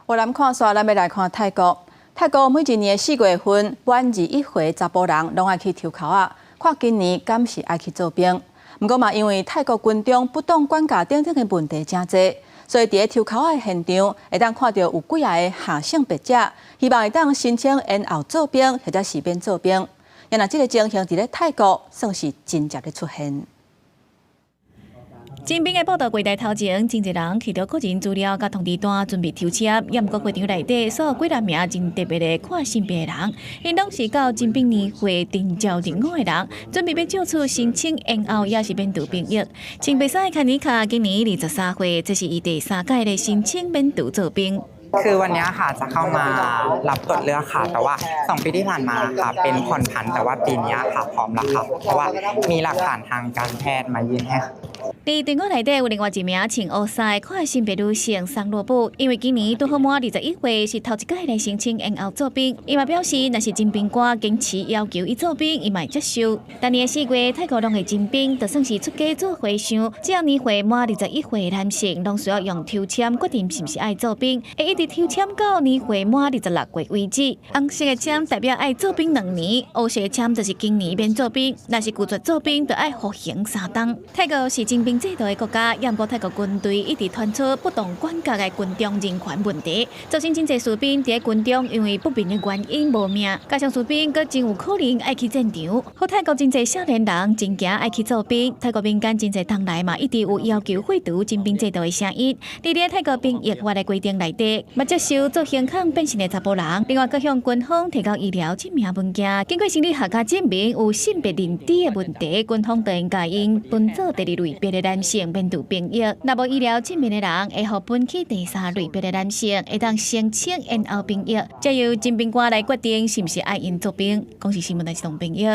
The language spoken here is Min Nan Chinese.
我來看煞，咱欲來看泰國。泰國每一年4月份，滿21歲查埔人攏愛去抽籤仔，看今年敢是愛去做兵。毋過嘛，因為泰國軍中不當管教等等的問題誠濟，所以佇咧抽籤仔的現場，會當看著有幾仔個下性別者，希望會當申請延後做兵，或者是免做兵。若這个情形佇咧泰國算是真常咧出現。徵兵的報到櫃台頭前，真濟人提著個人資料佮通知單準備抽籤。也毋過會場內底所有幾若名真特別的看性別的人，𪜶攏是到徵兵年歲徵召入伍的人，準備欲借此申請延後，抑是免除兵役。穿白衫的卡尼卡今年23歲，這是伊第三擺來申請免除做兵。 คือวันนี้ค่ะจะเข้ามารับตรวจเลือกค่ะ แต่ว่าสองปีที่ผ่านมาค่ะเป็นผ่อนผันแต่ว่าปีนี้ค่ะพร้อมแล้วค่ะเพราะว่ามีหลักฐานทางการแพทย์มายื่นให้ค่ะ 佇隊伍內底有另外一名穿烏衫的跨性別女性桑羅布，因為今年拄好滿21歲，是頭一擺來申請延後做兵。伊嘛表示，若是徵兵官堅持要求伊做兵，伊嘛會接受。逐年4月，泰國攏會徵兵，就算是出家做和尚，只要年歲滿二十一歲的男性，攏需要用抽籤決定是毋是愛做兵，會一直抽籤到年歲滿26歲為止。紅色的籤代表愛做兵2年，烏色的籤就是今年免做兵，若是拒絕做兵，就愛服刑3冬。泰國是徵兵制度的國家，也毋過泰國軍隊一直傳出不當管教的軍中人權問題，造成真濟士兵佇咧軍中因為不明的原因無命，加上士兵閣真有可能愛去戰場，予泰國真濟少年人真驚愛去做兵。泰國民間真濟黨內嘛一直有要求廢除徵兵制度的聲音。佇咧泰國兵役法的規定內底，嘛接受做胸孔變性的查埔人，另外閣向軍方提交醫療證明文件，經過生理學家證明有性別認知的問題，軍方就應共𪜶分做第二類別的男性免除兵役，若無醫療證明的人，會予分去第三類別的男性，會當申請延後兵役，再由徵兵官來決定是毋是愛𪜶做兵。公視新聞來自東兵役。